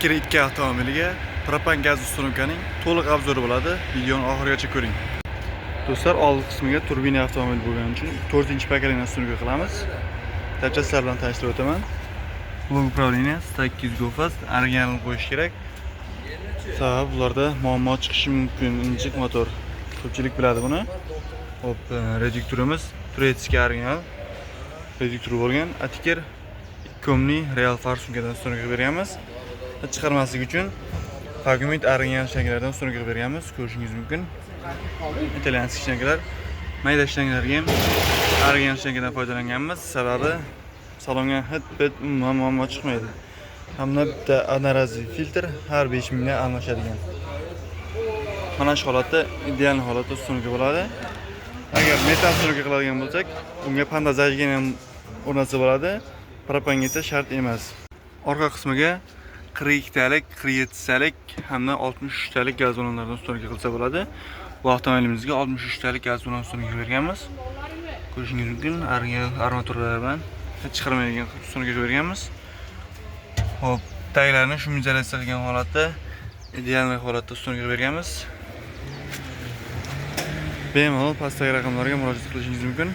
Zeekr 2 avtomobiliga propan gaz установка ning to'liq обзор i bo'ladi. Videoni oxirigacha ko'ring. Do'stlar, oldi qismiga turbina avtomobil bo'lgani uchun 4-поколение установка qilamiz. Запчасть lar bilan tanishtirib o'taman. Блок управления 800 Go Fast, originalini qo'yish kerak. Sababi bularda muammo chiqishi mumkin, injiq motor. Ko'pchilik biladi buni. Hop, reduktorimiz турецкий, original reduktor bo'lgan. А теперь Komni Real форсунка dan установка berganmiz. Chiqarmaslik uchun Fagumit original shlanglardan установка berganmiz. Ko'rishingiz mumkin. Итальянский shlanglar. Mayda shlanglarga ham original shlanglardan foydalanganmiz. Sababi salonga hid bit, umuman muammo chiqmaydi. Hamda bitta одноразовый filtr har 5 mingdan almashadigan. Mana shu holatda, ideal holatda установка bo'ladi. Agar metall установка qiladigan bo'lsak, unga panda зажигание ham o'rnatsa bo'ladi. Propanga esa shart emas. Orqa qismiga 42 talik, 47 talik hamda 63 talik gaz ballonlardan установка qilsa bo'ladi. Bu avtomobilimizga 63 talik gaz ballon установка berganmiz. Ko'rishingiz mumkin, original armaturalar bilan hech chiqarmaydigan установка berganmiz. Hop, taglarini шумоизоляция qilgan holatda, ideal holatda установка berganmiz. Bemalol pastdagi raqamlarga murojaat qilishingiz mumkin.